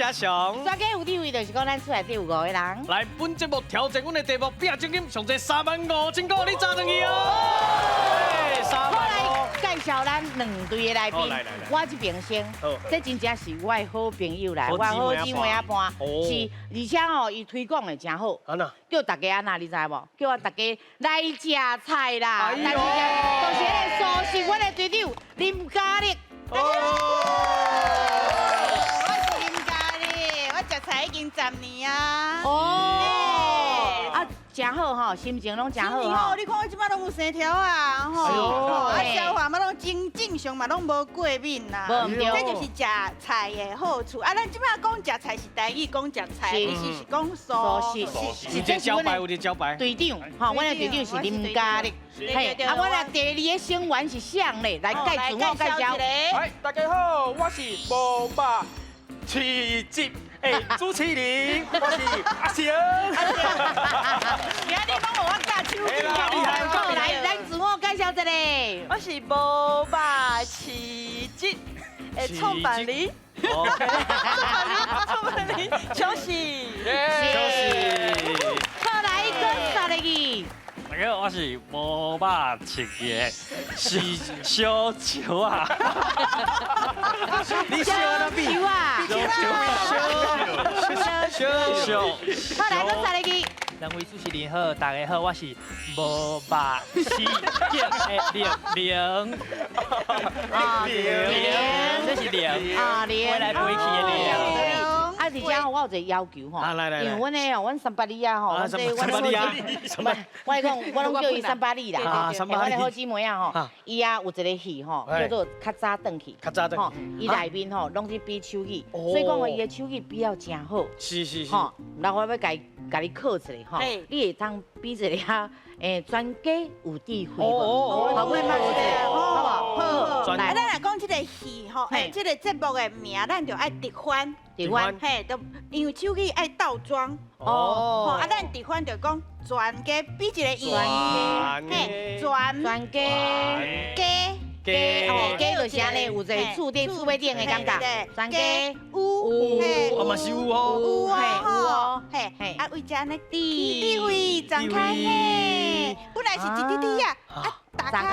嘉祥。全家有智慧，就是講咱厝內底有五個人。來，本節目挑戰阮的題目，拼獎金上濟35,000塊，你炸轉去哦！三我萬五。來介紹咱兩隊的來賓。好，來來來。我這邊先，這真正是我的好朋友啦，我的好姊妹仔伴，是，而且吼，伊推廣的真好，按怎？叫大家按怎，你知無？叫我大家來食菜啦，哎呦來食，就是那個素食，阮的隊長林嘉麗。我是林嘉麗，我食菜已經10年啊。哦，啊，真好吼，心情攏真好吼。你看我這擺攏有生條啊，吼，啊，消化嘛攏真正常嘛攏無過敏啦。無毋對。這就是食菜的好處。啊，咱這擺講食菜是台語講食菜，其實是講素素食。有這招牌，有這招牌。隊長，吼，阮的隊長是林嘉麗。嘿，啊，阮的第二個成員是誰咧？來介自我介紹。來，大家好，我是無肉市集的主持人，我是阿翔。今日你講予我教手語。好，來，咱自我介紹一下。我是無肉市集的創辦人，創辦人，小喜。小喜。好，來，閣三個字。大家好，我是無肉市集的是小球啊，你小哪比？球啊！小小小。好，來，閣三個字。兩位主持人好，大家好，我是無肉市集的玲玲，啊，玲，這是玲，啊，玲，飛來飛去的玲。啊，而且我有一個要求吼，因為阮的哦，阮三巴里啊吼，阮這三巴里啊，我講我攏叫伊三巴里啦，阮的好姊妹啊吼，伊啊有一個戲吼，叫做較早轉去，較早轉吼，伊內面吼攏是比手語，所以講哦，伊的手語比較真好，吼，然後我欲共你考一下吼，你會當比一下全家有智慧無？好，我慢一下，好無？好，來，咱來講這個戲吼，這個節目的名，咱就愛直翻。直翻，嘿，就因為手語愛倒裝。哦，啊，咱直翻就講全家比一個圓，嘿，全全家家家哦，家就是按呢，有一個厝頂厝尾頂的感覺。全家有，有，嘛是有哦，有嘿，有哦，嘿，啊，為這呢，智慧張開嘿，本來是一滴滴啊，啊，打開，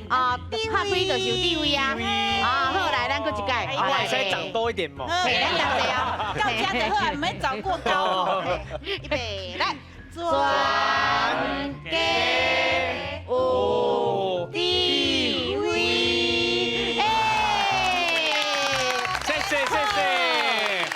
啊，拍開就是有智慧啊，啊，好，來，咱閣一擺，我會使長多一點嘛，嘿，咱長濟啊，到遮就好，毋免長過高。預備，來，全家有智慧，哎，謝謝謝謝。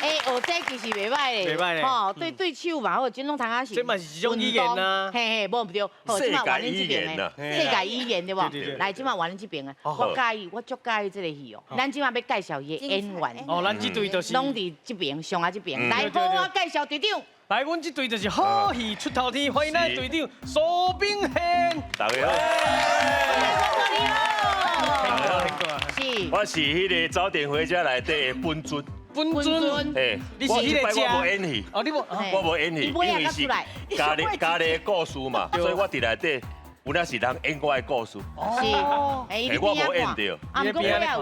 哎，學這其實袂䆀咧，袂䆀咧，吼，對對手嘛好，這攏通啊是。這嘛是一種語言啊。嘿嘿，無毋對，好，這馬換恁這邊的，世界語言對無？來，這馬換恁這邊的，我佮意，我足佮意這個戲哦。咱這馬欲介紹伊的演員。哦，咱這隊就是。攏佇這邊，上下這邊。來，好，我介紹隊長。來，阮這隊就是好戲出頭天，歡迎咱隊長蘇秉憲。大家好。你好。是。我是彼個早點回家內底的本尊。本尊，嘿，你是彼個我無演戲，哦，你無，我無演戲，因為是家裡家裡的故事嘛，所以我佇內底有影是人演我的故事。是，哎，我無演著，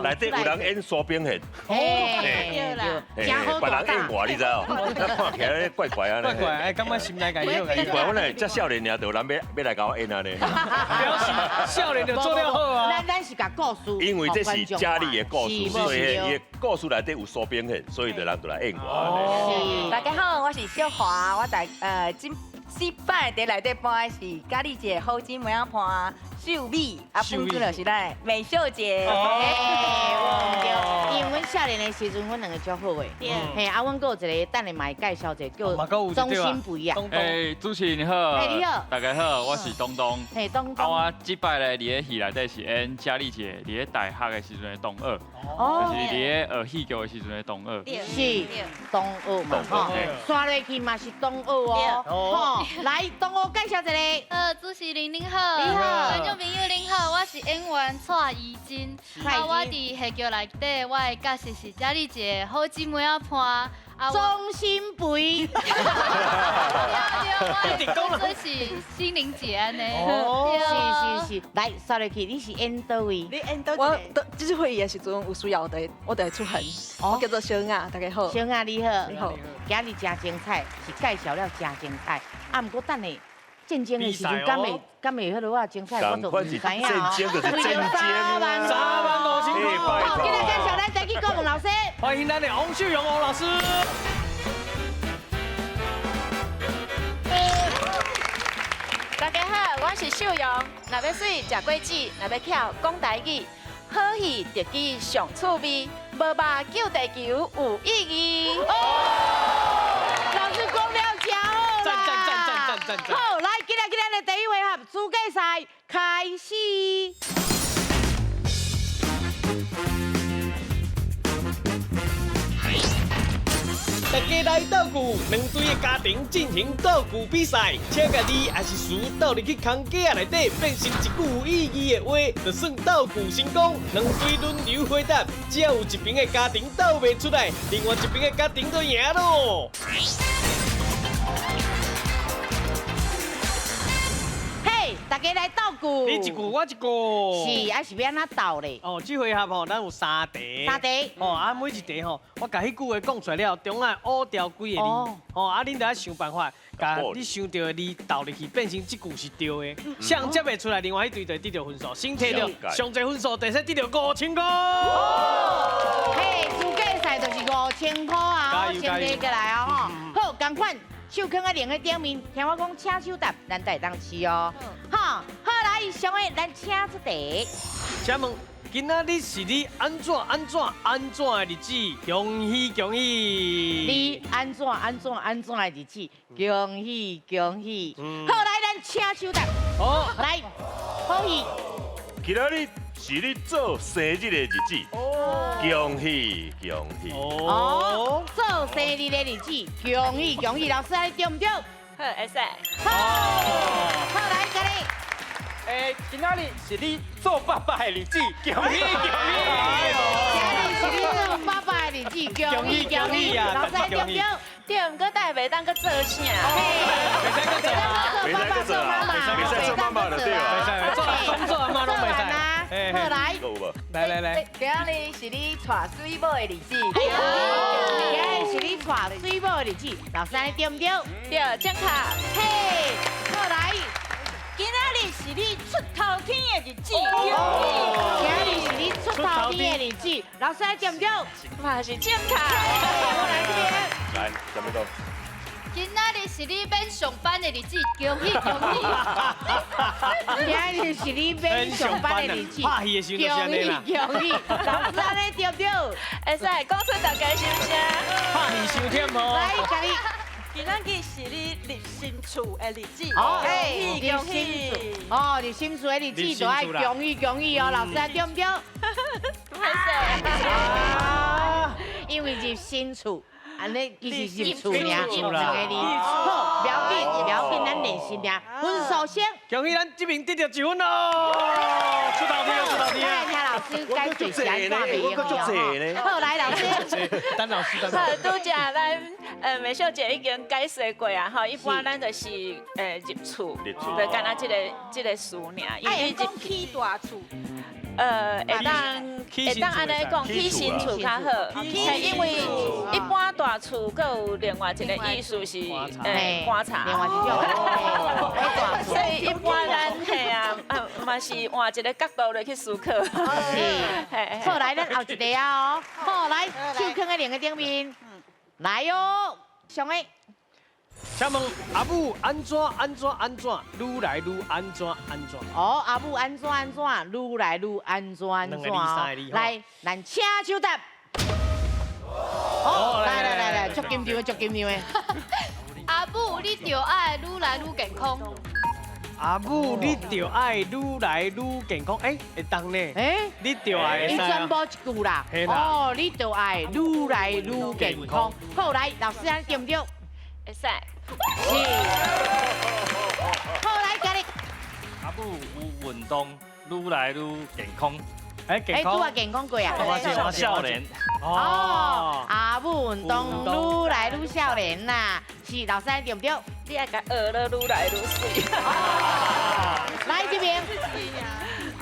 內底有人演蘇秉憲，嘿，對，別人演我，你知無？看起來怪怪按呢。怪怪，哎，感覺心內共奇怪，我若遮少年爾，就有人欲來共我演按呢。表示少年就做了好啊。咱是共故事，因為這是家裡的故事，所以伊的故事內底有蘇秉憲，所以就人就來演我。大家好，我是小華，我大今這擺佇內底扮的是嘉麗姐好姊妹仔伴秀美，啊，本尊就是咱美秀姐。對，因為阮少年的時陣，阮兩個足好的。嘿，啊，阮閣有一個，等下嘛會介紹一個叫鍾新培啊。哎，主持人好。嘿，你好。大家好，我是東東。嘿，東東。啊，我這擺咧，佇咧戲內底是演嘉麗姐，佇咧大學的時陣的同學，就是佇咧學戲劇的時陣的同學。是同學嘛，吼，刷落去嘛是同學哦。吼，來，同學介紹一下。主持人您好，你好，觀眾朋友您好，我是演員蔡怡珍。啊，我佇戲劇內底，我的角色是嘉麗姐好姊妹仔伴。钟欣培。一直讲这是心灵姐安呢。是是是，来，刷落去，你是演佗位？你演佗我这次会议的时阵有需要的，我就会出现。我叫做小雅，大家好。小雅你好，你好。今日真精彩，是介绍了真精彩。啊，毋过等下战争的时阵，敢会敢会彼落啊精彩，我就毋知影哦。战争就是战争。3万5000块。好，今日介绍咱台语顾问老师，欢迎咱的王秀荣王老师。大家好，我是秀荣。若欲媠，食果子；若欲巧，讲台语。好戏特技上趣味，无肉救地球有意义。哦，老师讲了真好啦！赞赞赞赞赞赞赞！好，来，今日今日的第一回合资格赛开始。大家来斗句，两队的家庭进行斗句比赛，请共字抑是词斗入去空格仔内底，变成一句有意义的话，就算斗句成功。两队轮流回答，只要有一边的家庭斗袂出来，另外一边的家庭就赢咯。嘿，大家来斗句。你一句，我一句。是，啊是欲按怎斗咧？哦，这回合吼，咱有三题。三题。哦，啊，每一题吼，我共彼句话讲出来了，中间乌掉几个字。哦，啊，恁著爱想办法，共你想著的字斗入去，变成这句是对的。谁接袂出来，另外彼队就得著分数，先提著上济分数，就使得著5000块。嘿，资格赛就是5000块啊！先提过来哦，吼。好，仝款。手囥在铃的顶面，听我讲，请手答，咱才会当试哦。好，好来，上个咱请出题。请问，今仔日是你按怎按怎按怎的日子？恭喜恭喜！你按怎按怎按怎的日子？恭喜恭喜！好，来，咱请手答。好，来，恭喜。今仔日是你做生日的日子，恭喜恭喜！哦，做生日的日子，恭喜恭喜！老师，你对毋对？好，会使。好，好来，家己。哎，今仔日是你做爸爸的日子，恭喜恭喜！今仔日是你做爸爸的日子，恭喜恭喜！老师，对毋对？对，毋过但袂当阁做啥？袂使阁做，袂使阁做妈妈，袂使做妈妈就对啊。做做阿妈拢袂使。好来，来来来，今仔日是你娶水某的日子，今仔日是你娶水某的日子，老师你对毋对？对，正确。嘿，好来，今仔日是你出头天的日子，今仔日是你出头天的日子，老师对毋对？嘛是正确。我来这边。来，准备讲。今仔日是你免上班的日子，恭喜恭喜！今仔日是你免上班的日子，拍戏的时阵就是按呢啦。恭喜恭喜！老师按呢对毋对？会使讲出大家心声。拍戏伤忝哦。来，共你。今仔日是你入新厝的日子，恭喜恭喜！哦，入新厝的日子就爱恭喜恭喜哦，老师对毋对？歹势。因为入新厝。按呢其实是入厝尔，两个字。好，不要紧，不要紧，咱练习尔。分数先。恭喜咱这边得著1分咯！出头天，出头天。来听老师解释是按怎袂用的。好，来老师。等老师，好，拄才咱美秀姐已经解释过啊，吼，一般咱就是入厝，就干焦这个词尔。因为讲起大厝。会当按呢讲，起新厝较好，因为一般大厝阁有另外一个意思是，棺材，另外一种，所以一般咱嘿啊，嘛是换一个角度来去思考。是，好来，咱后一题啊哦，好来，手囥在铃的顶面，来哦，上个。请问阿母按怎按怎按怎，愈来愈按怎按怎？哦，阿母按怎按怎，愈来愈按怎按怎？来，咱请手答。哦，来来来来，足紧张的，足紧张的。阿母，你著爱愈来愈健康。阿母，你著爱愈来愈健康。哎，会当呢？哎，你著爱。你全部一句啦。哦，你著爱愈来愈健康。好，来，老师，按对毋对？会使。是。好，来，家己。阿母有运动，愈来愈健康。哎，哎，拄啊健康过啊。少年。哦，阿母运动愈来愈少年啦，是老师对不对？你爱共学了愈来愈媠。来这边。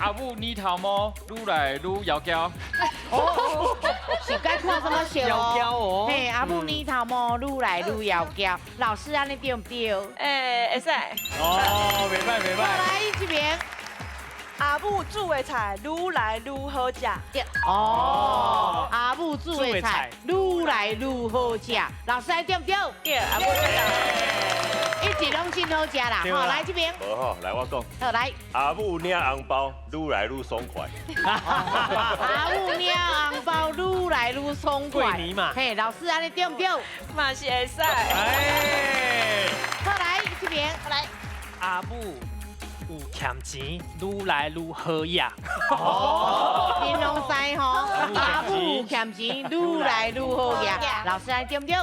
阿母染头毛，愈来愈窈窕。哦，是该看什么笑哦？嘿，阿母染头毛，愈来愈窈窕。老师按呢对不对？哎，会使。哦，袂歹袂歹。来这边。阿母煮的菜愈来愈好食。哦，阿母煮的菜愈来愈好食。老师对不对？对，阿母煮的，一直拢真好食啦。好，来这边。无好，来我讲。好来。阿母领红包愈来愈爽快。阿母领红包愈来愈爽快。过年嘛。嘿，老师按呢对不对？嘛是会使。哎。好来这边，来。阿母有欠钱，愈来愈好呀。哦，您拢知吼，阿母有欠钱，愈来愈好呀。老师，对不对？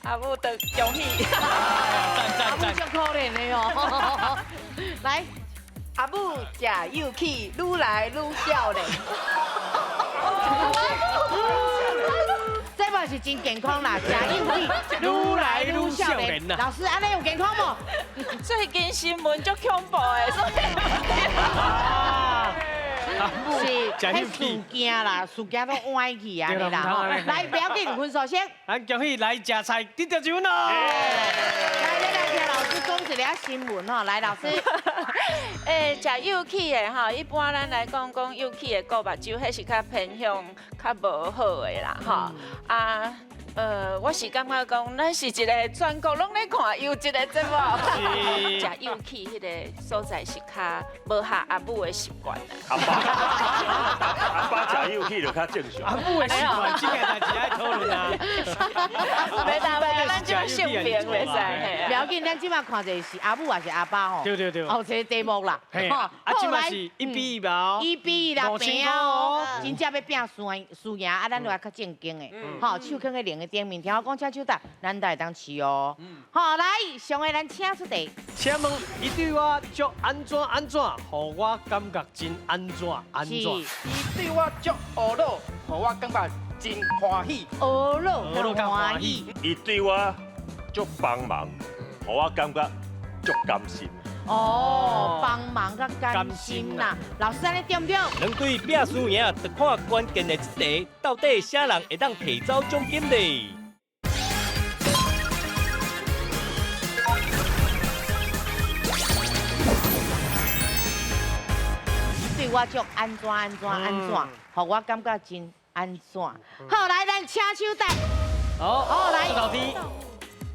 阿母得恭喜。阿母足可怜的哦。来，阿母食幼齿，愈来愈少年。这嘛是真健康啦，食幼齿愈来愈少年。老师，按呢有健康无？最近新闻足恐怖的，所以是，彼事件啦，事件都歪去啊啦吼。来，不要紧，分数先。咱恭喜来食菜得到奖咯！来，咱来听老师讲一个新闻吼。来，老师。欸，食幼齿的吼，一般咱来讲讲幼齿的顾目睭，彼是较偏向较无好的啦吼。啊。我是感觉讲，咱是一个全国拢咧看优质的节目，食幼齿彼个所在是较无合阿母的习惯。阿爸，阿爸食幼齿就较正常。阿母的习惯，这个代志爱讨论啊。袂当袂，咱这性别袂使。不要紧，咱这马看者是阿母还是阿爸吼？对对对。哦，这个题目啦。吼，啊，这马是1比1吧？ 1比1啦，平哦，真正欲拼输输赢，啊，咱就爱较正经的，吼，手囥咧铃的顶面，听我讲，请手搭，咱才会当饲哦。好，来，上个咱请出题。请问，伊对我足按怎按怎，予我感觉真按怎按怎？伊对我足呵咾，予我感觉真欢喜。呵咾佮欢喜。伊对我足帮忙，予我感觉足甘心。哦，帮忙佮甘心啦。老师，按呢对不对？两队拼输赢，就看关键的一题，到底啥人会当提走奖金呢？对我足按怎按怎按怎，予我感觉真按怎。好，来，咱请手台。好，来。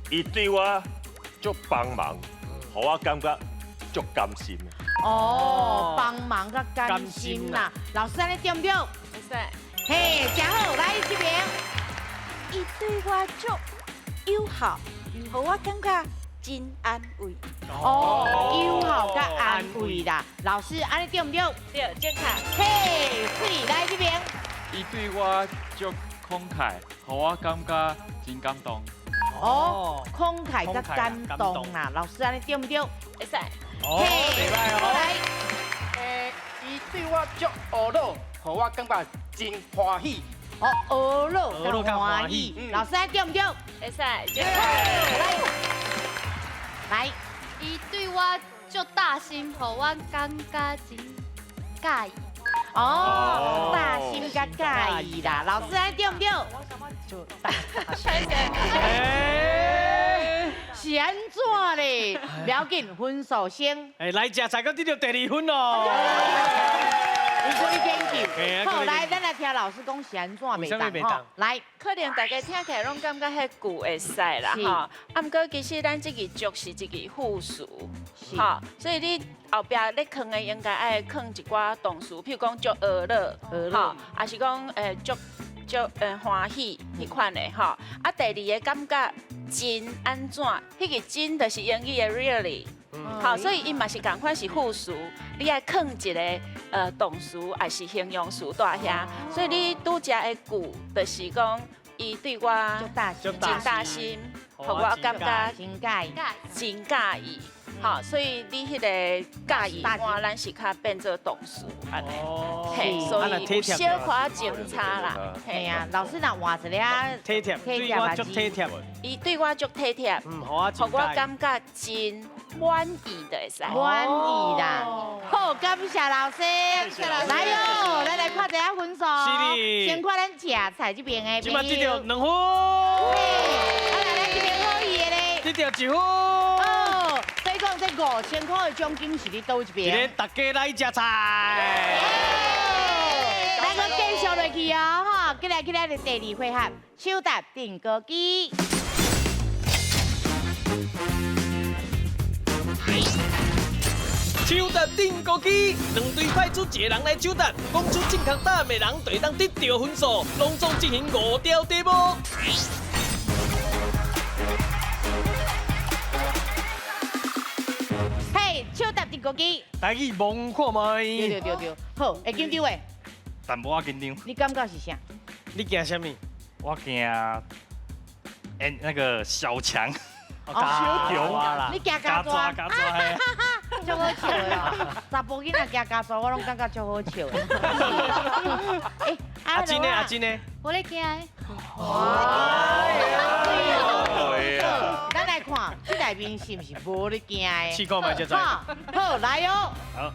伊对我足帮忙，予我感觉足甘心。哦，帮忙佮甘心啦。老师，按呢对不对？会使。嘿，真好，来这边。伊对我足友好，予我感觉真安慰。哦，友好佮安慰啦。老师，按呢对不对？对，正确。嘿，水来这边。伊对我足慷慨，予我感觉真感动。哦，慷慨佮感动啦。老师，按呢对不对？会使。哦，袂歹哦。来。欸，伊对我足呵咾，予我感觉真欢喜。哦，呵咾佮欢喜。老师，按呢对不对？会使。来。来。伊对我足大心，予我感觉真佮意。哦，大心佮佮意啦。老师，按呢对不对？就大心。是按怎咧？不要紧，分数先。哎，来食菜，阁得到第二分哦。好，来，咱来听老师讲是按怎袂当吼。来，可能大家听起来拢感觉彼句会使啦吼。啊，毋过其实咱这个足是一个副词，吼，所以你后壁咧囥的应该爱囥一寡动词，譬如讲足呵咾，吼，还是讲足欢喜彼款的吼。啊，第二个感觉真按怎，彼个真就是英语的 really。好，所以伊嘛是仝款是副词，你爱囥一个动词，还是形容词在遐，所以你拄才的句就是讲，伊对我真大心，予我感觉真佮意，真佮意。吼，所以你彼个佮意，我咱是較變做動詞按呢，嘿，所以有小可精差啦。嘿啊，老師若換一個體貼，對我足體貼，伊對我足體貼，予我感覺真滿意就會使。滿意啦，好，感謝老師，來喲，咱來看一下分數，先看咱食菜這邊的，這馬得著2分，啊，來咱這邊好戲的咧，得著1分。哦，所以講這5000塊的獎金是佇佗一邊？大家來食菜。來，閣繼續落去哦，吼，過來過來，第二回合，手搭釘孤枝。手搭釘孤枝，兩隊派出一個人來手搭，講出正確答案的人就會當得著分數，攏總進行5條題目。嘿，手搭釘孤枝，台語摸看覓。對對對對，好，會緊張袂？淡薄仔緊張。你感覺是啥？你驚啥物？我驚，那個小強。小強，你驚家抓？家抓，足好笑的哦！查埔囡仔驚家抓，我攏感覺足好笑的。欸，阿珍呢？阿珍呢？我咧驚。咱來看，這內面是毋是無咧驚的？試看覓才知。好，來哦。好，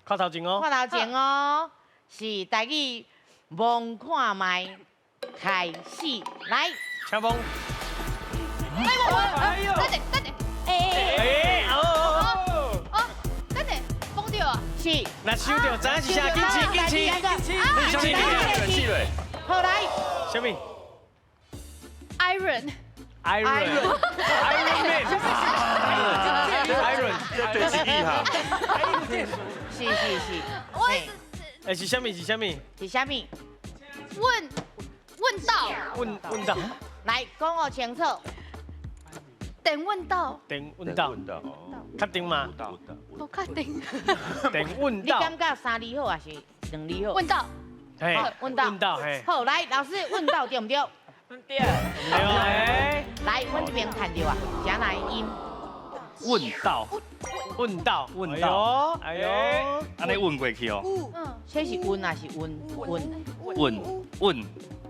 看頭前哦。看頭前哦，是台語摸看覓開始來。請摸。哎呦！等下等下，哎哦哦，等下，摸著啊！是。那收著，知影是啥？緊試緊試緊試緊試。好來。啥物？Iron。 Iron。Iron Man。Iron。這電視機哈。是是是。我。哎，是啥物？是啥物？是啥物？問問道。問問道。來，講予清楚。電問道。電問道。確定嗎？無確定。電問道。你感覺3字好還是2字好？問道。嘿。問道。問道嘿。好，來，老師問道對毋對？毋對。對。來，阮這邊看著啊，這哪音？問道。問道。問道。哎呦，按呢問過去哦。嗯。這是問還是問？問。問問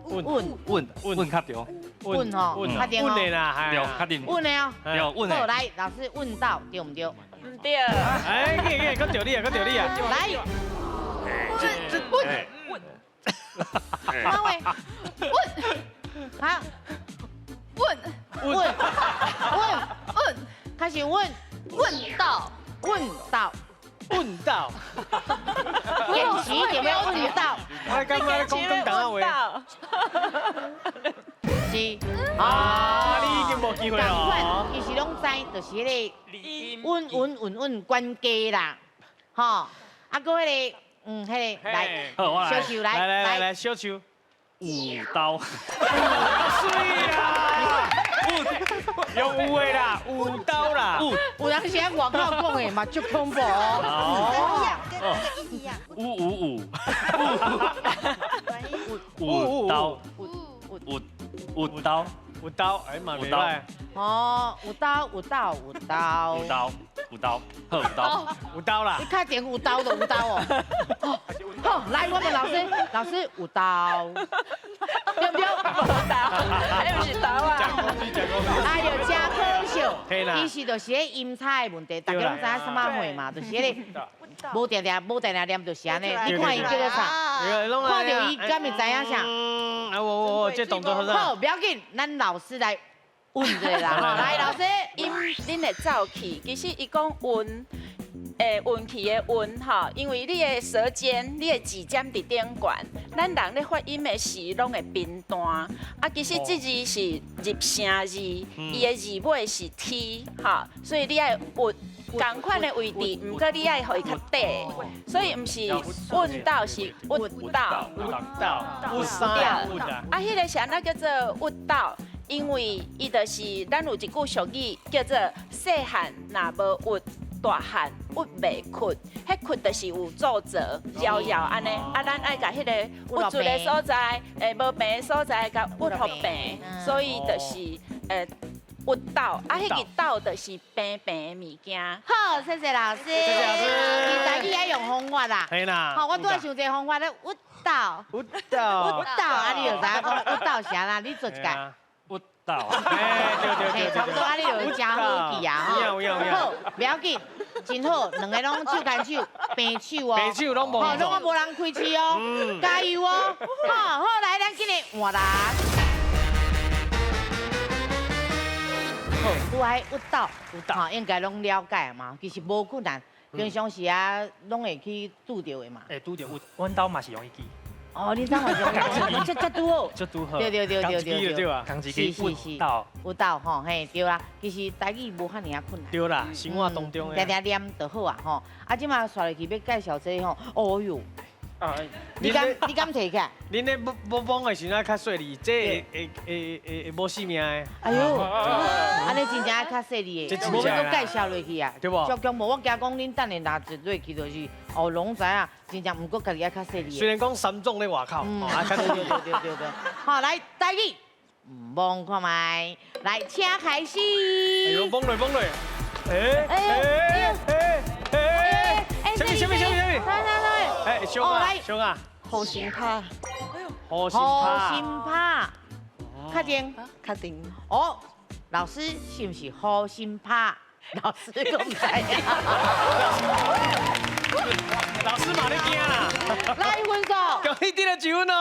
問問問較對。問吼，確定哦。問的啦，對，確定。問的哦。對，問的。好，來，老師問道對毋對？毋對。哎，去去，閣著你啊，閣著你啊。來。問問。哪位？問。好。問。問。問。問。開始問。問道。問道。問道。堅持一定要問道。我感覺講廣東話。是。啊，你已經無機會咯。其實攏知，就是彼个穩穩穩穩關家啦，吼。啊，閣彼个，彼个來，小樹來，來來小樹。舞刀。媠啦！有有的啦，舞刀啦。有當時喺外口講的嘛，足恐怖哦。一樣，五五五。舞刀。舞刀。有刀，哎嘛，有刀。哦，有刀，有刀，有刀。有刀，有刀，好有刀。有刀啦。你確定有刀就有刀哦。好，來，我問老師，老師有刀，對不對？無刀，還毋是刀啊。哎呦，真可惜。其實就是彼音差的問題，大家攏知影啥物貨嘛，就是彼个無定定無定定念就是按呢。你看伊叫做啥？看著伊敢會知影啥？啊，我這動作好啥？好，不要緊，咱老師來問一下啦。來，老師，音恁會走去，其實伊講運，運氣的運吼，因為你的舌尖、你的指尖佇頂懸，咱人咧發音的時攏會平淡。啊，其實這字是入聲字，伊的字尾是 T 吼，所以你愛運。仝款的位置，毋過你愛予伊較短，所以毋是問道，是鬱道。鬱道，鬱三鬱啊。啊，彼个是按怎叫做鬱道？因為伊就是咱有一句俗語叫做細漢若無鬱，大漢鬱袂屈。彼屈就是有皺褶、搖搖按呢。啊，咱愛共彼個鬱住的所在，無平的所在，共鬱予平，所以就是鬱豆，啊，彼个豆就是平平的物件。好，謝謝老師。謝謝老師。其實你愛用方法啦。嘿啦。好，我拄仔想這個方法咧，鬱豆。鬱豆。鬱豆，啊，你就知影講鬱豆啥啦？你做一個。鬱豆。哎，對對對對。差不多，啊，你就真好記啊，吼。好，不要緊，真好，兩個攏手牽手，平手哦。平手攏無。好，攏無人開市哦。加油哦！好，好，來，咱今日換人。好，拄仔鬱豆，吼，應該攏了解嘛，其實無困難，平常時啊，攏會去拄著的嘛。會拄著，阮兜嘛是用伊記。哦，你兜嘛是用伊記，這拄好。這拄好。對對對對對對。共一支鬱豆。鬱豆吼，嘿，對啦，其實台語無遐爾啊困難。對啦，生活當中的。定定念就好啊，吼。啊，這馬煞落去欲介紹這個吼，哦喲。你敢提起來？恁咧摸摸的時陣較細膩，這會無性命的。哎喲，按呢真正愛較細膩的，無欲閣介紹落去啊？對無？足恐怖，我驚講恁等下若一落去就是，哦，攏知影，真正毋過家己愛較細膩。雖然講三種咧外口，啊，對對對對對。好，來台語，摸看覓，來，請開始。哎喲，摸落摸落，欸欸欸欸，啥物啥物啥物啥物？哎，小啊，小啊，好心拍，好心拍，好心拍，確定，確定。哦，老師是毋是好心拍？老師閣毋知影。老師嘛咧驚啦。來分數，恭喜得了一分哦。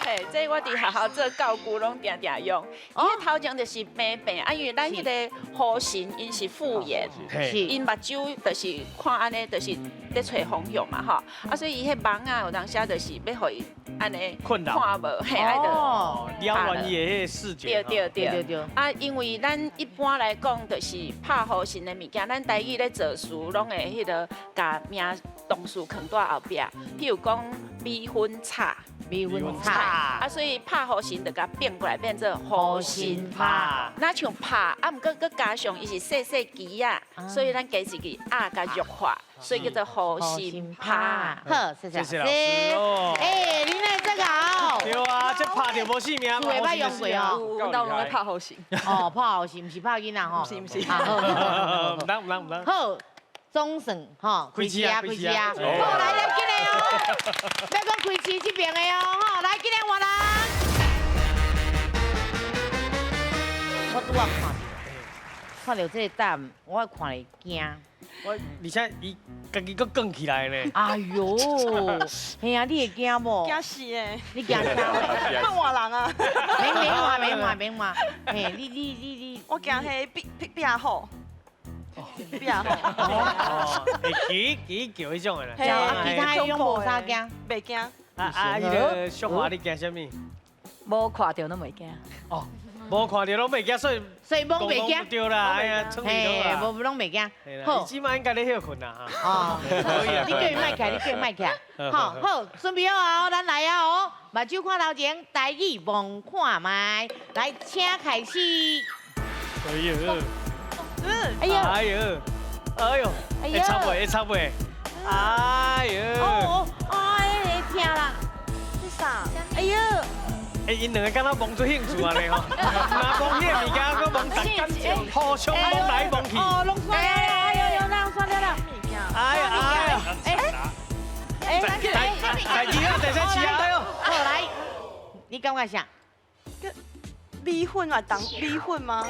嘿，這我佇學校做教具攏定定用。伊頭前就是平平，啊，因為咱彼個虎神𪜶是複眼，𪜶目睭就是看按呢，就是咧揣方向嘛，吼。啊，所以伊彼網仔有當時就是欲予伊按呢困擾，看無，嘿，愛著擾亂伊的彼個視覺。對對對對。啊，因為咱一般來講，就是拍虎神的物件，咱台語咧做詞攏會彼個共名動詞囥佇後壁，譬如講米粉炒。米粉炒，啊，所以拍虎神就共變過來變做虎神拍。若像拍，啊，毋過閣加上伊是細細枝仔，所以咱加一個仔共弱化，所以叫做虎心拍。好，謝謝老師。欸，你那這個哦。對啊，這拍著無性命。有會捌用過哦。阮兜攏咧拍虎神。哦，拍虎神，毋是拍囡仔吼。毋是毋是。好，毋當毋當毋當。好。總算吼，開始啊，開始啊！好，來，咱進來哦，欲講開市這邊的哦，吼，來，進來換人。我拄仔看著，看著這個蛋，我看會驚。我而且伊家己閣卷起來呢。哎喲，嘿啊，你會驚無？驚死的。你驚啥？看換人啊。免免換，免換，免換。嘿，你。我驚彼壁虎。壁虎。哦，會嘰嘰叫彼種的啦。啊，其他攏無啥驚。袂驚。啊，彼个淑華，你驚啥物？無看著攏袂驚。哦，無看著攏袂驚，所以所以罔袂驚。對啦，哎呀，出去啦。無攏袂驚。好，伊這擺應該咧歇睏啦嚇。哦，可以啊。你叫伊莫起來，你叫伊莫起來。好，好，準備好啊，咱來啊哦。目睭看頭前，台語摸看覓，來，請開始。哎呦！哎呦！哎呦！哎呦！會插袂？會插袂？哎呦！哦哦，哎，會疼啦！這啥？哎呦！哎，𪜶兩个敢若摸出興趣按呢吼，若摸彼个物件，閣摸逐工，互相摸來摸去。哦，攏煞了了，哎呦呦，那煞了了。哎呀哎呀！哎哎，来，来，啊，第三次啊，哎呦！好來，你感覺啥？米粉啊，當米粉嗎？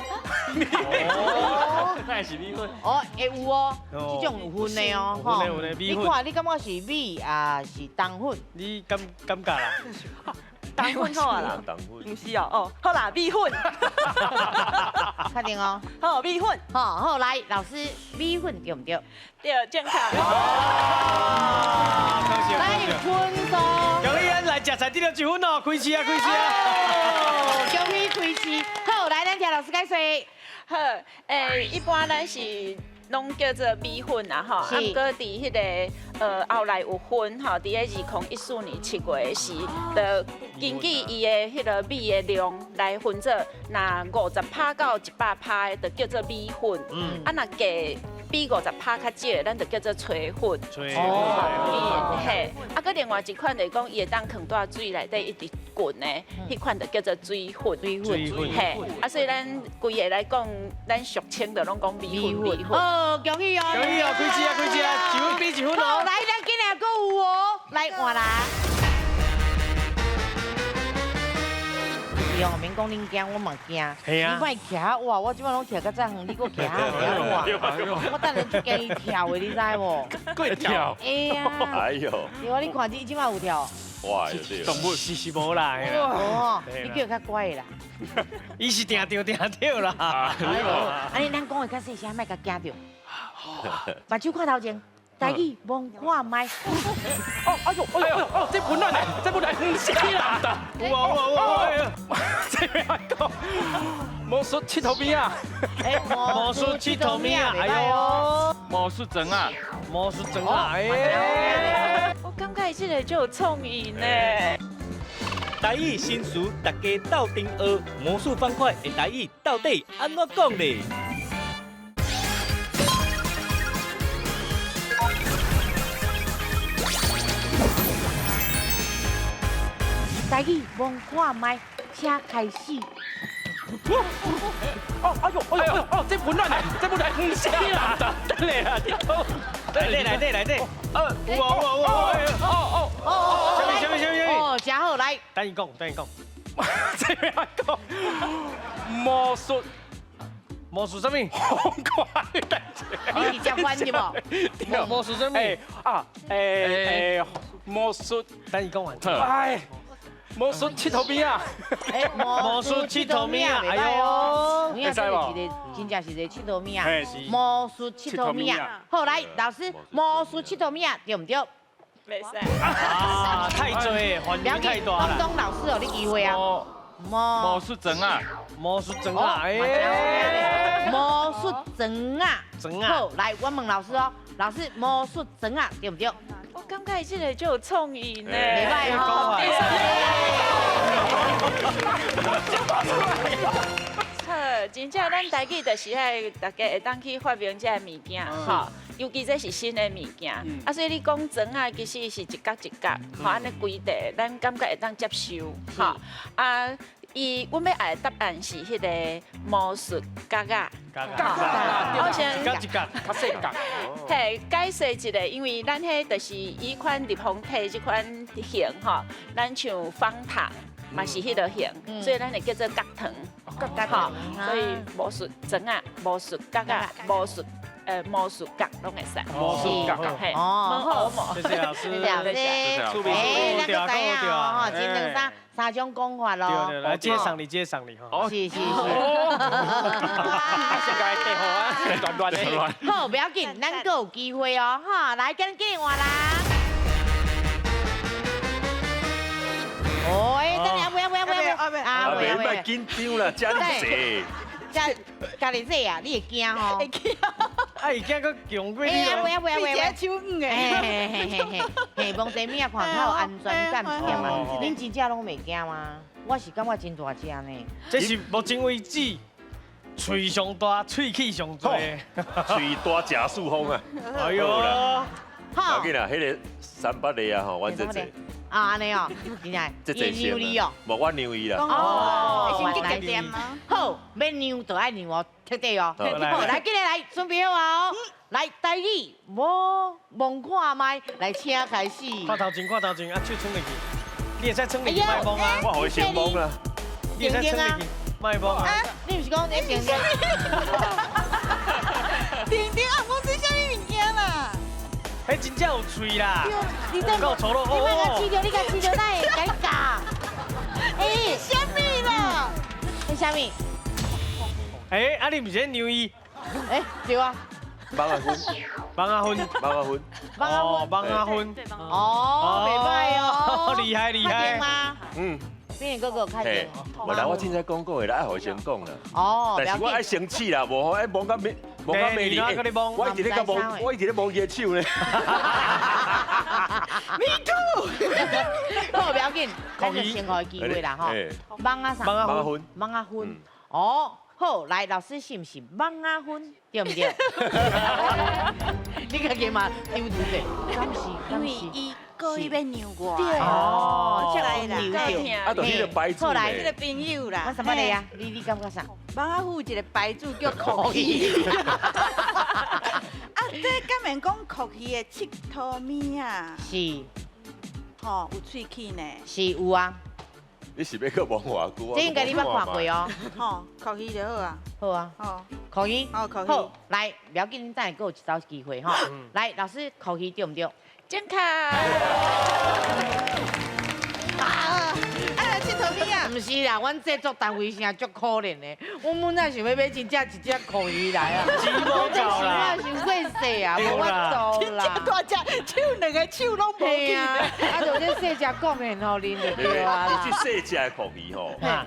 哦，那是米粉。哦，會有哦，這種有分的哦，吼。你看，你感覺是米啊，是冬粉？你感覺啦？冬粉好啊啦，毋是哦，哦，好啦，米粉。確定哦。好，米粉。好，好來，老師，米粉對毋對？對，正確。來分數。恭喜咱來食菜得了一分哦，開市啊，開市啊！恭喜開市。好，來，咱聽老師解說。好，一般咱是攏叫做米粉啊，吼，啊，毋過佇彼个後來有分吼，佇咧2014年7月時，就根據伊的彼个米的量來分做，若50%到100%的，就叫做米粉。啊，若加比50拍较少的，咱就叫做吹粉。吹粉。嘿，啊，阁另外一款就是讲，伊会当囥在水内底一直滚的，彼款就叫做水粉。水粉。嘿，啊，所以咱规个来讲，咱俗称就拢讲米粉。米粉。哦，恭喜哦！恭喜哦，开始啊，开始啊，一分比一分哦。来，咱今日阁有哦，来换啦。哦，免讲恁惊，我嘛惊。你莫徛哇，我这摆拢徛较遮远，你阁徛遐哇。我等下就惊伊跳的，你知无？阁会跳？会啊。哎呦。对啊，你看这这摆有跳。哇，动物是无啦。哦，你叫伊较乖的啦。伊是定著定著啦。啊，你咱讲的较细声，莫共惊著。目睭看头前。台语摸看觅。哦，哎呦，哎呦，哦，这不难，这不难，死啦！有啊有啊有啊，这边讲魔术佚佗物啊！魔术佚佗物啊！哎呦，魔术砖啊，魔术砖啊！哎，我感觉这个就有创意呢。台语新词，大家斗阵学魔术方块的台语到底按怎讲咧？台语摸看觅，请开始。哦，哎呦，哎呦，哦，这不难，这不难，死啦！等下啦，来来来来来，有啊有啊有啊！哦哦哦哦，什么什么什么？哦，真好，来。等伊讲，等伊讲。这边讲魔术，魔术什么？方块。你是接翻的无？魔术什么？啊，魔术，等伊讲完。哎。魔术佚佗物啊！魔术佚佗物啊！哎呦，你看这是一个，真正是一个佚佗物啊！魔术佚佗物啊！好，来，老师，魔术佚佗物啊，对唔对？袂使。啊，太多，范围太大啦。东东老师，予你机会啊！魔术砖啊！魔术砖啊！哎，魔术砖啊！砖啊！好，来，我问老师哦，老师，魔术砖啊，对唔对？我感觉这个就有创意呢，袂歹吼。好，真正咱台语就是爱大家会当去发明这个物件，吼，尤其这是新的物件，啊，所以你讲砖仔其实是一角一角，吼，按呢规地，咱感觉会当接受，吼，啊。伊，阮欲爱的答案是彼个魔术角仔，角仔，我先一角一角，较细角。嘿，解释一下，因为咱彼就是以款立方体这款形吼，咱像方糖嘛是彼个形，所以咱会叫做角糖。角糖，所以魔术砖仔、魔术角仔、魔术。魔术角拢会使。魔术角，嘿，哦，好，谢谢老师，谢谢老师，哎，咱阁知影哦，吼，这两三三种讲法咯。对对，来，这送你，这送你吼。是是是。啊，现在地好啊，乱乱的。好，不要紧，咱阁有机会哦，哈，来，赶紧换啦。哦，哎，等下，不要不要不要不要，啊，别别紧张啦，遮尔济。遮家己说啊，你会惊吼？会惊。啊，会惊阁强过你咯。不要不要不要！比一个手软的。嘿嘿嘿嘿嘿，摸这物仔看较有安全感一点嘛。恁真正拢袂惊吗？我是感觉真大只呢。这是目前为止喙上大、喙齿上济。喙大食四方啊！哎呦，好。要紧啦，彼个300个啊吼，阮这济。啊，按呢哦，真正，伊让你哦，无我让伊啦。哦，先去点吗？好，欲让就爱让哦，彻底哦。好，来，今日来准备好啊哦。来，台语，无摸看觅，来，请开始。看头前，看头前，啊，手撑入去，你会使撑入去，莫摸啊。我予伊先摸啦。你会使撑入去，莫摸啊。你毋是讲你定定？定定啊，摸这啥物物件啦？彼真正有喙啦，你这够粗鲁你莫共试著，你共试著，哪会共你咬？欸，啥物啦？彼啥物？欸，啊你毋是咧让伊？欸，对啊。网仔粉，网仔粉，网仔粉，网仔粉，哦，袂歹哦，厉害厉害。嗯。边个哥哥开始。无啦，我凊彩讲讲的啦，爱予伊先讲啦。哦，但是我爱生气啦，无吼爱摸甲面，摸甲面里，我一直咧共摸，我一直咧摸伊的手咧。 Me too。好，不要紧，咱就先予伊机会啦吼。网仔啥？网仔粉。网仔粉。哦，好，來，老師是毋是蠓仔粉？對毋對？你家己嘛丟丟者，敢是？因為伊故意欲讓我。對哦，這來啦，啊，就彼個牌子後來彼個朋友啦。我什麼來啊？你感覺啥？蠓仔粉有一個牌子叫酷魚。啊，這敢免講酷魚的𨑨迌物啊？是。吼，有喙齒呢。是有啊。你是欲閣摸偌久啊？這應該你捌看過哦。吼，酷魚就好啊。好啊。吼，酷魚。好，酷魚。好，來，不要緊，等下閣有一道機會吼。來，老師，酷魚對毋對？正確。啊！啊，𨑨迌物啊！毋是啦，阮製作單位誠足可憐的，阮本來想欲買真正一隻酷魚來啊，錢無夠啦，傷過細啊，無法度啦。這大隻手兩个手攏無去。啊，就這細隻講的吼，恁就對啊啦。這細隻的酷魚吼，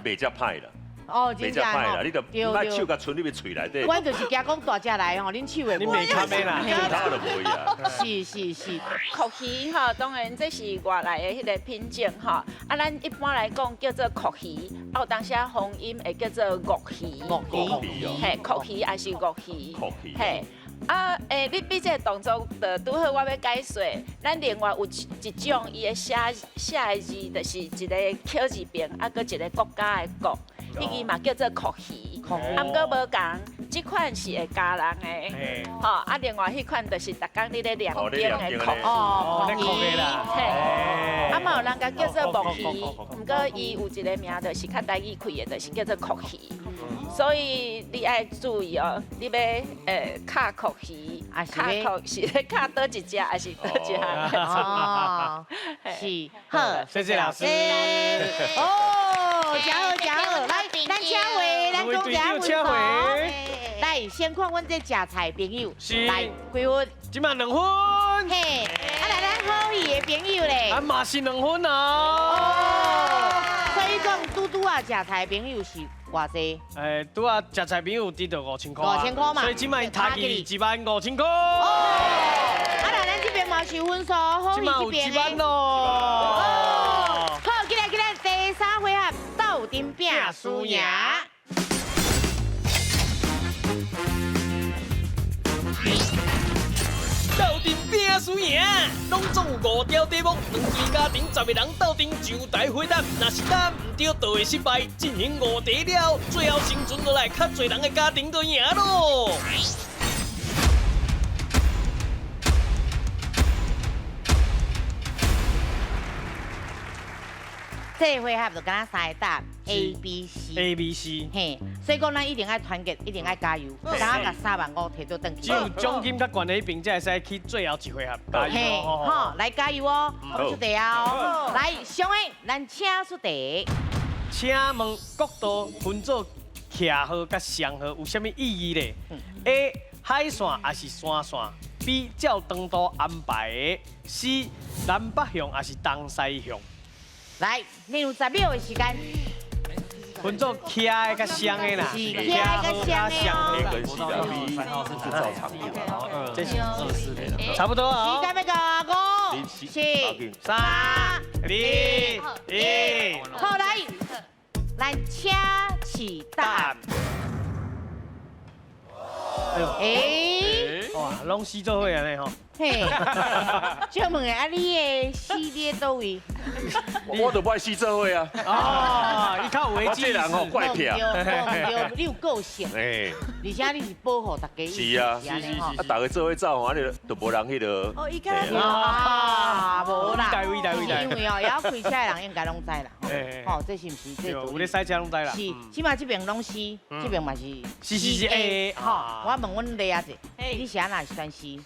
袂遮歹啦。哦，袂遮歹啦，你就莫手共伸入去喙內底。阮就是驚講大隻來吼，恁手會。你袂較咩啦？其他就無啊。是是是。酷魚吼，當然這是外來的彼个品種吼。啊，咱一般來講叫做酷魚，啊有當時方音會叫做鱷魚。鱷魚。嘿，酷魚抑是鱷魚。酷魚。嘿。啊，你比這個動作就拄好，我欲解說。咱另外有一種，伊的寫的字就是一个口字邊，啊，閣一个國家的國。彼个嘛叫做酷魚，啊，毋過無仝，這款是會咬人的，吼，啊，另外彼款就是逐工你咧念經的酷，哦，酷魚啦，嘿，啊嘛有人共叫做木魚，毋過伊有一个名，就是較台語開的，就是叫做酷魚，所以你愛注意哦，你欲敲酷魚，敲酷是咧敲佗一隻，抑是佗一項？哦，是，好，謝謝老師。哦，真好真好，來，咱請回，咱講一下分數。來，先看阮這食菜朋友，來，幾分？這馬2分。嘿，啊來，咱好戲的朋友咧。啊嘛是2分啊。哦，所以講拄拄仔食菜朋友是偌濟？拄仔食菜朋友得著5000塊。5000塊嘛。所以這馬差距15000塊。哦。啊來，咱這邊嘛是分數，好戲這邊。這馬有1萬咯。哦。好，進來進來，第三回合鬥陣拼輸贏。鬥陣拼輸贏，攏總有5條題目，兩對家庭10個人鬥陣就台回答，若是答毋對，就會失敗。進行5題了，最後生存落來較濟人的家庭就贏咯。這個回合就敢若3个答 A B C。 A B C。嘿，所以講咱一定愛團結，一定愛加油，才共3萬5提倒轉去。只有獎金較懸的彼邊才會使去最後一回合。加油！嘿，好，來加油哦！我出題啊！來，上個，咱請出題。請問國道分做徛號佮雙號有啥物意義咧？A 海線抑是山線？B 照長度安排的？C 南北向抑是東西向？來，你有10秒的時間。分做徛的佮雙的啦，是徛的佮雙的哦。 A 跟 C 啦，B 是照長度，這是24，差不多啊。時間欲到，5、4、3、2、1。好，來，來，請起答。哎呦，欸，哇，攏死做伙按呢吼。嘿，請問下，啊，你的死佇佗位？我就不愛死做伙啊。哦，伊較有危機我這人吼怪癖。對，你有個性。哎。而且你是保護大家。是啊，是是是。啊，大家做伙走吼，按呢就無人彼个。哦，伊較。啊，無啦。偉大偉大。因為哦，會曉開車的人應該攏知啦。吼，這是毋是？這有咧駛車攏知啦。是，起碼這邊攏是，這邊嘛是。是是是 A。吼，我問阮麗仔者，你是按怎選 C？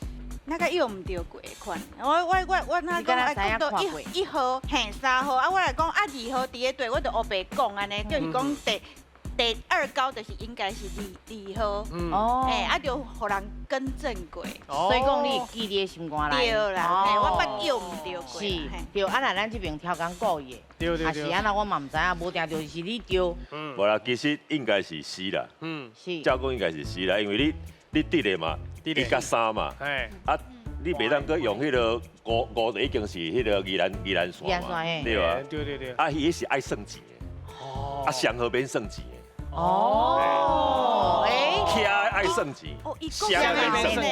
那個用毋著過的款，我若講愛講到一號、嘿3號，啊我來講啊2號佇咧對，我就烏白講按呢，就是講第二高就是應該是2號，哦，嘿啊就予人更正過，所以講你會記佇咧心肝內。對啦，嘿我捌用毋著過。是，對，啊若咱這邊超工故意的，啊是按怎我嘛毋知影，無定就是你對。無啦，其實應該是 C 啦，嗯，照講應該是 C 啦，因為你佇咧嘛。1佮3嘛，啊，你袂當閣用彼个5就已經是彼个宜蘭線嘛，對吧？對對對。啊，彼是愛算錢的，啊，雙號免算錢的。哦，欸，徛愛算錢，雙的免算錢。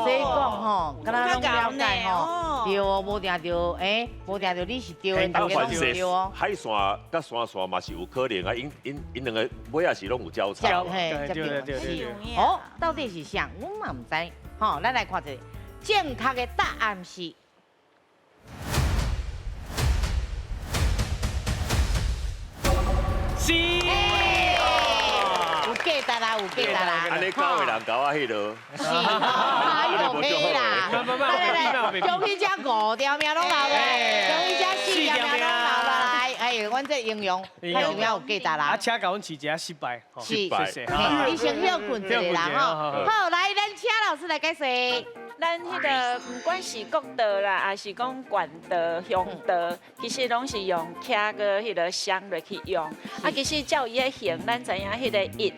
所以講吼，敢若攏了解吼，對哦，無定著，欸，無定著你是對的，大家攏是對哦。海線佮山線嘛是有可能啊，𪜶𪜶𪜶兩个尾仔是攏有交叉。嘿，對對對。哦，到底是啥？阮嘛毋知。吼，咱來看一下，正確的答案是。是，有价值啦，有价值啦。按呢九个人共我彼落。是，哎呦，嘿啦。来来来，恭喜这五条命攏留咧，恭喜这四条命攏留落来。哎，阮这应用较重要有价值啦。啊，请共阮试一下失败。是，你先歇睏一下啦吼。好，来，咱请老师来解释。咱彼个毋管是国道啦，还是讲县道、乡道，其实拢是用徛个彼个双落去用。啊，其实照伊的形，咱知影彼个一，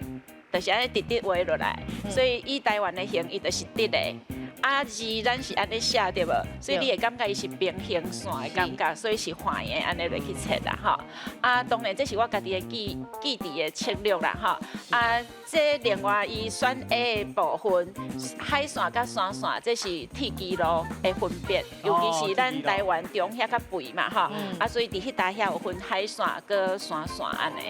就是按呢直直画落来，所以以台湾的形，伊就是直的。啊，字咱是按呢写对无？所以你会感觉伊是平行线的感觉，所以是横的按呢落去切啦吼。啊，当然这是我家己的记记忆的策略啦吼。啊，这另外伊选 A 的部分，海线佮山线，这是铁支路的分别，尤其是咱台湾中遐较肥嘛吼。啊，所以伫彼搭遐有分海线佮山线按呢。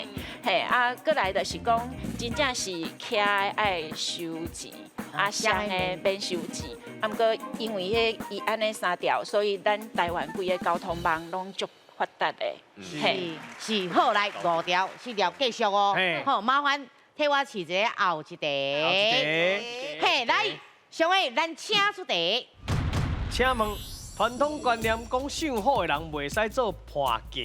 嘿，啊，过来就是讲，真正是徛的爱收钱。啊，双的免收钱，啊，毋过因为彼伊按呢三条，所以咱台湾规个交通网拢足发达的。是是，好，来五条、四条继续哦。好，麻烦替我试一下后一题。嘿，来，上位，咱请出题。请问，传统观念讲上好的人袂使做伴嫁，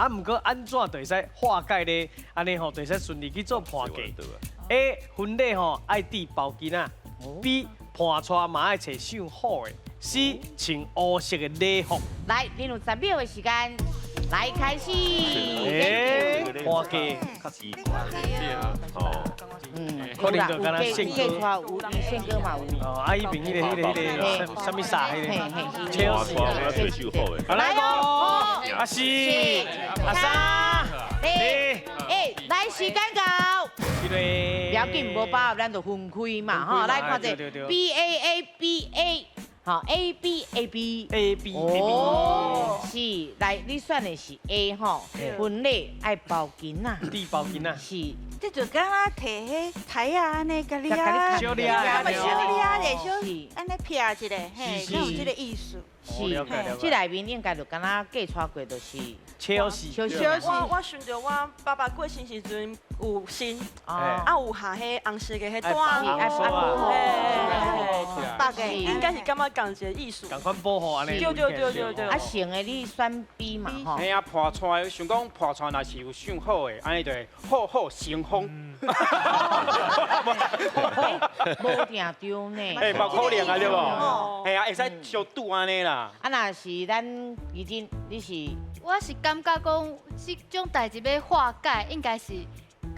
啊，毋过按怎就会使化解呢？按呢吼，就会使顺利去做伴嫁。A 婚礼吼爱戴包巾仔。B 伴娶嘛爱揣上好的，C 穿乌色的礼服。来，你有10秒的时间，来开始。欸，伴嫁较奇怪。哦，可能就敢若宪哥，有宪哥嘛有。哦，啊，伊边彼个啥物衫彼个，切死。好来五，啊四，啊三，二，一，来时间到。不要紧，无把握咱就分开嘛，吼，来看者 B A A B A，吼 A B A B A B A B，哦，是，来，你选的是 A 吼，婚礼爱包巾仔，戴包巾仔，是，这就敢若提彼台仔按呢，共你啊，小你啊，小你啊，小按呢撇一下，嘿，敢有这个意思？是，这内面应该就敢若嫁娶过，就是。笑死！我想著我爸爸过身时阵有身，啊有下彼红色的彼单，爱保护，白的应该是感觉仝一个意思。仝款保护按呢。对对对对对。啊，成的你选 B 嘛吼。嘿啊，伴娶想讲伴娶若是有上好的，按呢就会好好成风。无定著呢。欸，嘛可能啊，对无？嘿啊，会使相拄按呢啦。啊，若是咱怡珍，你是？我是感觉讲，这种代志欲化解，应该是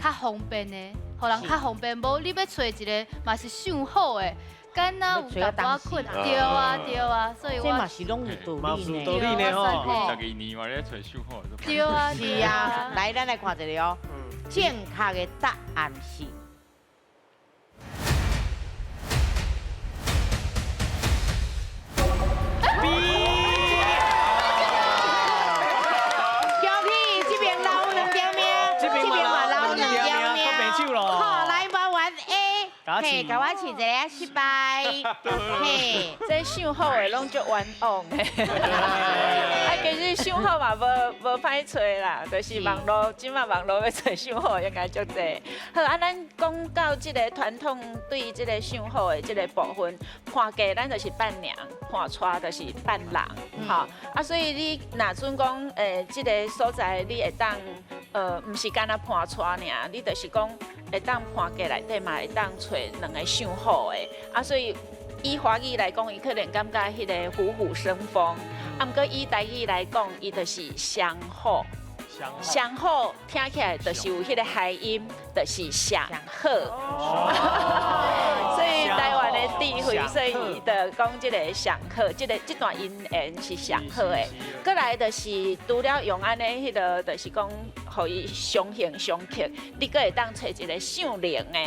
较方便的，予人较方便。无你欲揣一个嘛是上好的，敢若有淡薄仔困难。对啊，对啊，所以我这嘛是拢有道理呢。道理呢吼。十二年嘛咧揣上好。对啊，是啊。来，咱来看一下哦。正确的答案是。B。嘿，共我试一下失败。嘿，这上好的拢足冤枉的。啊，其实上好嘛，无歹揣啦，就是网路，这马网路欲揣上好应该足济。好，啊，咱讲到这个传统对这个上好的这个部分，伴嫁咱就是伴娘，伴娶就是伴郎，吼。啊，所以你若准讲，这个所在你会当，毋是干焦伴娶尔，你就是讲。会当伴嫁内底嘛，会当揣两个上好的，啊，所以以华语来讲，伊可能感觉彼个虎虎生风，啊，毋过以台语来讲，伊就是上好，上好听起来就是有彼个谐音，就是上好，所以台湾的智慧，所以伊就讲这个上好，这个这段姻缘是上好的。过来就是除了用按呢彼个，就是讲予伊相形相克，你阁会当揣一个相灵的，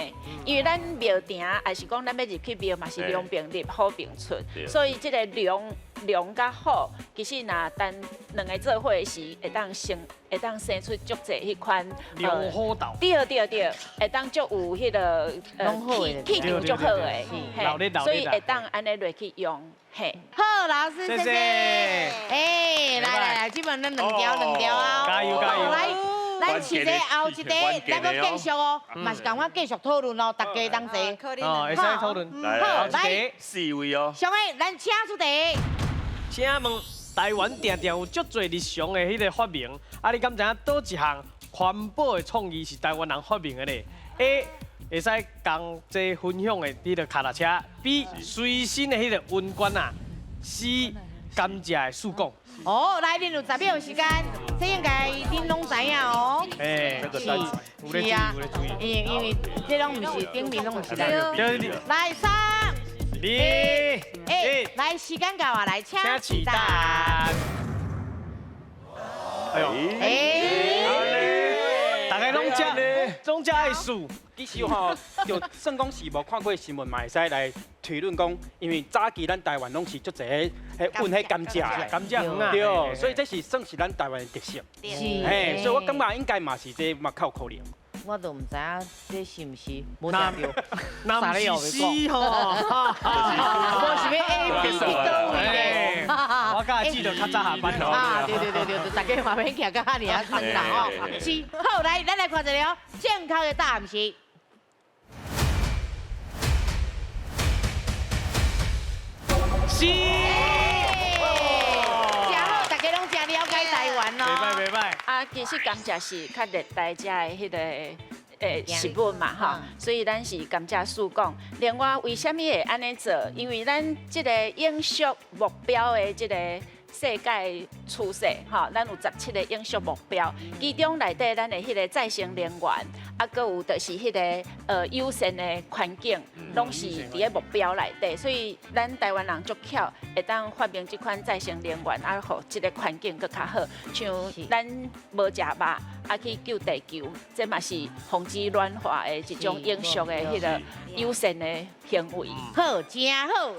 因为咱庙埕，也是讲咱欲入去庙嘛是龙边入，虎边出，所以这个龙龙佮虎，其实若单两个做伙时，会当生，会当生出足济彼款龙虎斗。对对对，会当足有彼个气气场足好的，嘿，所以会当按呢落去用。嘿，好，老师，谢谢。哎，来来来，这边咱两条两条啊，加油加油！来，咱饲一个后一个，咱阁继续哦，嘛是共我继续讨论哦，大家同齐。哦，会使讨论。好，来，四位哦。上个，咱请出题。请问台湾定定有足济日常的彼个发明，啊，你敢知影佗一项环保的创意是台湾人发明的咧？A 会使共齐分享的彼个跤踏车，B 随身的彼个温罐啊，C 甘蔗的树管。哦，来，恁有10秒时间，这应该恁拢知影哦。哎，是，是啊，因为这拢毋是顶面拢毋是咱。来，3、2、1，来，时间到啊，来，请起答。哎呦，哎，大家拢食，拢食爱素。其实吼，就算讲是无看过新闻，嘛会使来推论讲，因为早期咱台湾拢是足济彼运彼甘蔗，甘蔗园啊，对，所以这是算是咱台湾的特色。是，嘿，所以我感觉应该嘛是这嘛较有可能。我都毋知影这是毋是无听著，那毋是 C 吼，无是欲 A B 去佗位咧。我敢会记得较早下班啊，对对对对，大家嘛免徛甲遐尔仔长啦吼。是，好，来，咱来看一下哦，正确的答案是。是。真好，大家拢真了解台湾哦。袂歹袂歹。啊，其实甘蔗是较热带遮的彼个食物嘛吼，所以咱是甘蔗树讲。另外，为啥物会按呢做？因为咱这个永续目标的这个世界趋势吼，咱有17个永续目标，其中内底咱的彼个再生能源，啊，阁有就是彼个友善的环境，拢是伫咧目标内底。所以咱台湾人足巧，会当发明这款再生能源，啊，予这个环境阁较好。像咱无食肉，啊去救地球，这嘛是防止暖化的一种永续的彼个友善的行为。好，真好。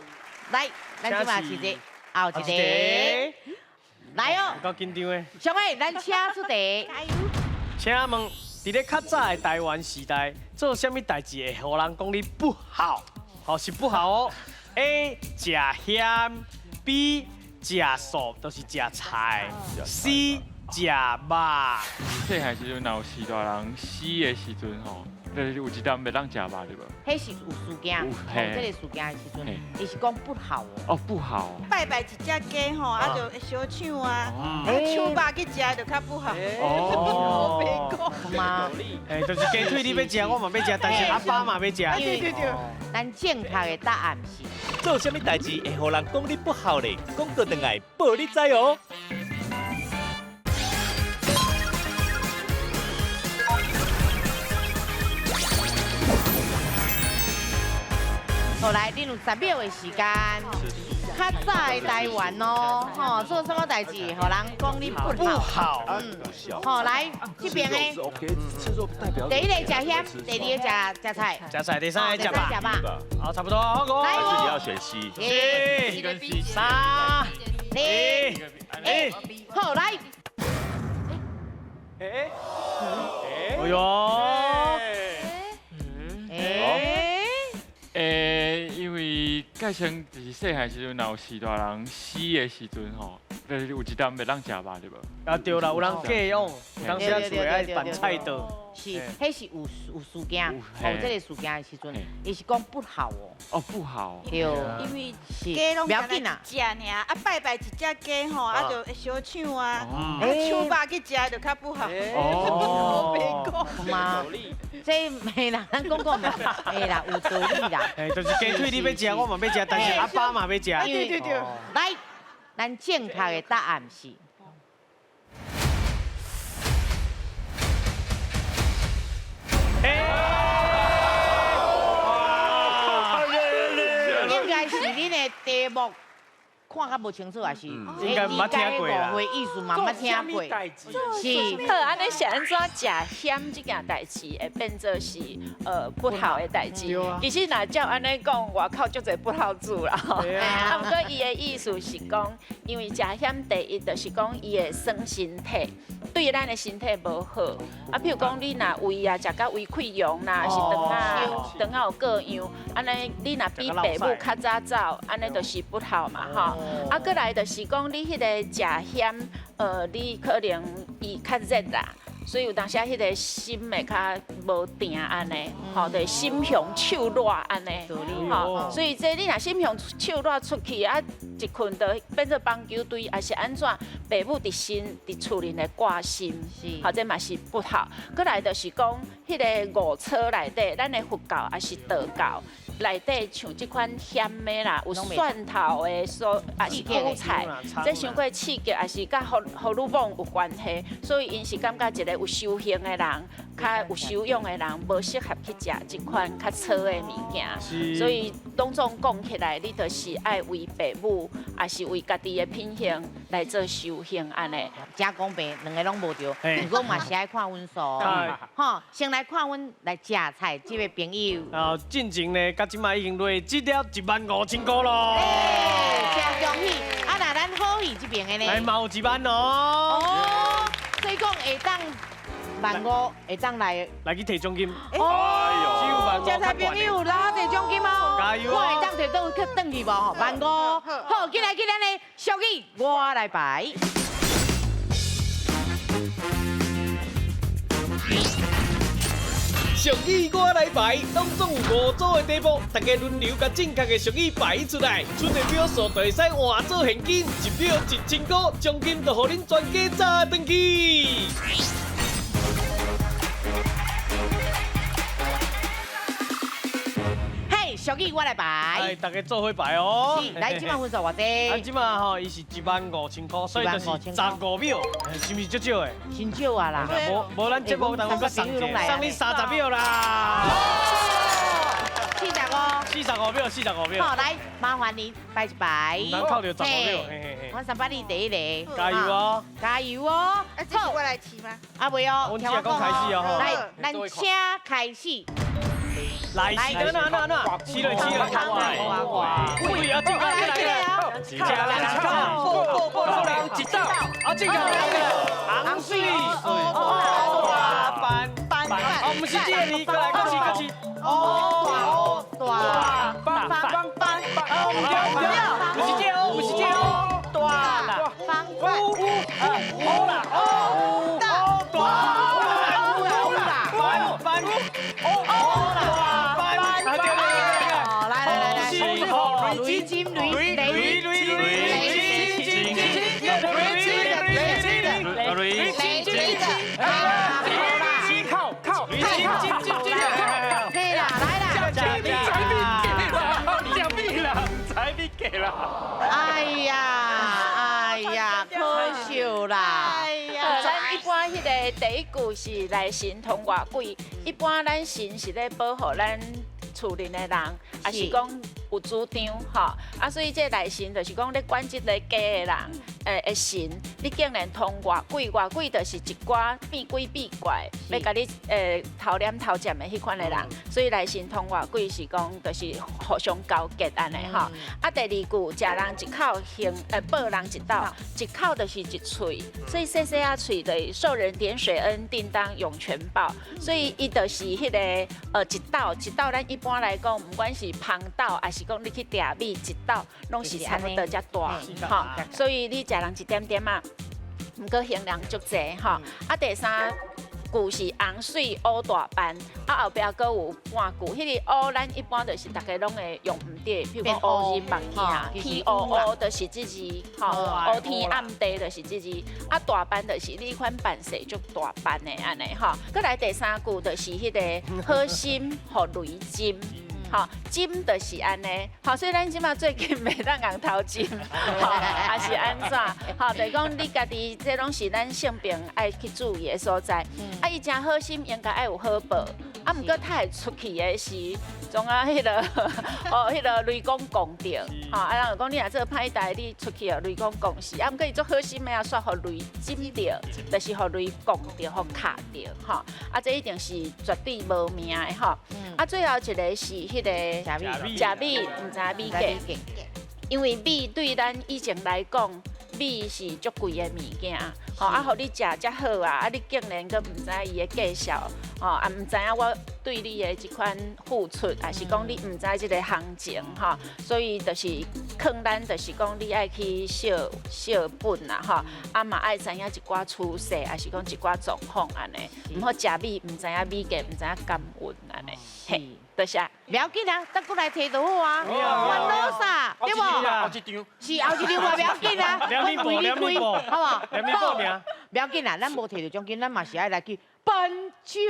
来，咱这嘛是一个。后一个，来哦！够紧张的。上个，咱请出题。请问，伫咧较早的台湾时代，做啥物代志会予人讲你不好？好是不好哦。A 食咸，B 食素，都是食菜。C 食肉。细汉时阵，若有序大人死的时阵吼，就是有一顿袂当食肉对无？彼是有事件，吼，这个事件的时阵，伊是讲不好哦。哦，不好。拜拜一只鸡吼，啊就会相抢啊，抢肉去食就较不好。哦，我白讲。嘛，哎，就是鸡腿你欲食，我嘛欲食，但是阿爸嘛欲食。对对对。咱正确的答案是。做啥物代志会予人讲你不好咧？广告转来报你知哦。好，来，恁有10秒的时间。较早的台湾哦，吼，做什么代志，予人讲你不好。嗯，好，来这边的，第一个食咸，第二个食菜，食菜，第三个食肉。好，差不多，好，来，自己要选 C。四、3、2、1，好，来。哎，哎呦，哎。因为盖成就是细汉时阵，若有序大人死的时阵吼，就是有一顿袂当食肉对无？啊对啦，有人寄养，有当时啊厝爱办菜刀。是，彼是有事件，哦，这个事件的时阵，伊是讲不好哦。哦，不好。对，因为鸡拢干焦一只尔，啊拜拜一只鸡吼，啊就会相抢啊，抢肉去食就较不好。哦，我白讲。嘛，这袂啦，咱讲讲嘛，会啦，有道理啦。哎，就是鸡腿你欲食，我嘛欲食，但是阿爸嘛欲食。对对对。来，咱正确的答案是。应该是恁的题目看較無清楚，也是應該毋捌聽過啦。誤會意思嘛，毋捌聽過。是，好，按呢是按怎食險這件代誌會變做是不孝的代誌？其實若照按呢講，外口足濟不孝子啦。啊，毋過伊的意思是講，因為食險第一就是講伊會傷身體，對咱的身體無好。啊，譬如講你若胃啊食甲胃潰瘍啦，是腸仔腸仔有過樣，按呢你若比爸母較早走，按呢就是不孝嘛，吼。啊，閣來就是講你彼個食險，你可能伊較熱啦，所以有當時彼個心會較無定按呢，吼，就心雄手熱按呢，吼，所以這你若心雄手熱出去啊，一睏就變做棒球隊，抑是按怎，爸母佇身佇厝裡的掛心，吼，這嘛是不孝。閣來就是講，彼個五粗內底，咱的佛教抑是道教內底，像這款鹹的啦，有蒜頭的，所抑是韭菜，這傷過刺激，抑是佮荷爾蒙有關係，所以𪜶是感覺一個有修行的人，較有修養的人，無適合去食這款較粗的物件。所以攏總講起來，你就是愛為爸母，抑是為家己的品行來做修行按呢。真公平，兩个攏無對，毋過嘛是愛看分數，吼，先來看阮來食菜這位朋友。啊，進前呢，佮這擺已經累積了15000塊咯。真恭喜！啊，若咱好戲這邊的呢？來嘛有1萬哦。哦，所以講會當15,000，會當來來去提獎金。哦，食菜朋友來提獎金哦。加油！我會當提倒去轉去無？15,000。好，進來進來呢，俗語我來排。俗語我來排，當中有5組的題目，大家輪流共正確的俗語排出來，出的秒數就會使換做現金，1秒1000塊，獎金就予恁全家炸轉去。嘿，俗語我來排。哎，大家做伙排哦。是，來，這擺分數偌濟？啊，這擺吼，伊是15000塊，所以就是15秒，是毋是足少的？真少啊啦。無咱節目當中閣送一個，送你30秒啦。45。 45秒，45秒。好，來，麻煩你擺一擺。咱扣著15秒。我三八你第一個。加油哦！加油哦！啊，這是我來試嗎？啊，袂哦。阮只講開始哦。來，咱請開始。來，是哪哪哪，試落試落，喂啊，正確來來，食人一口，報人一斗，啊，正確來來，紅水，大飯飯，哦，毋是這个字，閣來，閣試閣試，哦，大飯飯飯，哦，毋對毋對，毋是這個哦，毋是這個哦，大方烏烏啦，哦，大，烏啦，飯飯，哦大。雷金雷雷雷雷金金雷金金金，靠靠，金金金金，对啦，来啦，奖励奖励啦，彩礼给啦。哎呀，哎呀，可惜啦。咱一般彼个第一句是來神通外鬼，一般咱神是咧保護咱厝裡的人，抑是講有主張吼，啊，所以這內神就是講咧管這個家的人，的神，你竟然通外鬼，外鬼就是一寡變鬼變怪，欲共你偷掠偷占的彼款的人，所以內神通外鬼是講就是互相勾結按呢吼。啊，第二句，食人一口行，報人一斗，一口就是一喙，所以細細仔喙就是受人點水恩，定當湧泉報，所以伊就是彼个一斗一斗，咱一般來講，毋管是芳斗，抑是講你去掠米一斗，攏是差不多遮大，吼。所以你食人一點點仔，毋過還人足濟，吼。啊，第三句是紅水烏大斑，啊後壁閣有半句，彼个烏咱一般就是逐家攏會用毋著，譬如講烏人目鏡，天烏烏就是這字，吼，烏天暗地就是這字，啊大斑就是你款辦事足大斑的按呢，吼。閣來第三句就是彼个好心予雷針。吼，針就是按呢，吼，所以咱這馬最近袂當共偷針，吼，抑是按怎，吼，就是講你家己這攏是咱性病愛去注意的所在。啊，伊誠好心，應該愛有好報。啊，毋过他会出去的时，总啊彼个哦，彼个雷公摃著，吼，啊人就讲你若做歹代，你出去哦雷公摃死，啊，毋过伊足好心的啊，煞予雷击著，就是予雷摃著，予卡著，吼，啊，这一定是绝对无命的吼。啊，最后一个是彼个食米，毋知米价，因为米对咱以前来讲，米是足贵的物件，吼啊，予你食才好啊，啊，你竟然阁毋知伊的价数，吼啊，毋知影我对你的这款付出，抑是讲你毋知这个行情，吼，所以就是劝咱，就是讲你爱去惜惜本啦，吼，啊嘛爱知影一寡趋势，抑是讲一寡状况按呢，毋好食米毋知影米价，毋知影甘运按呢，嘿。多谢。不要紧啊，等过来提就好啊。烦恼啥？对无？后一张。是后一张嘛，不要紧啊。两米半，两米半，好无？两米半尔。不要紧啦，咱无提著奖金，咱嘛是爱来去颁奖。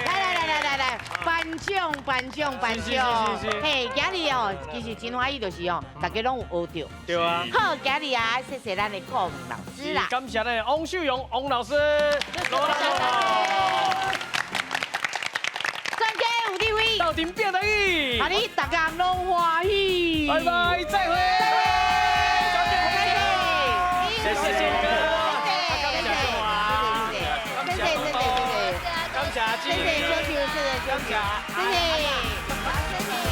来来来来来来，颁奖颁奖颁奖！嘿，今日哦，其实真欢喜，就是哦，大家拢有学著。对啊。好，今日啊，谢谢咱的顾问老师啦。感谢咱的王秀蓉王老师。专家有智慧，斗阵拼台语，予你逐工拢欢喜。拜拜，再会。谢谢谢哥，谢谢谢谢谢谢，感谢谢谢秋秋，谢谢秋秋，谢谢。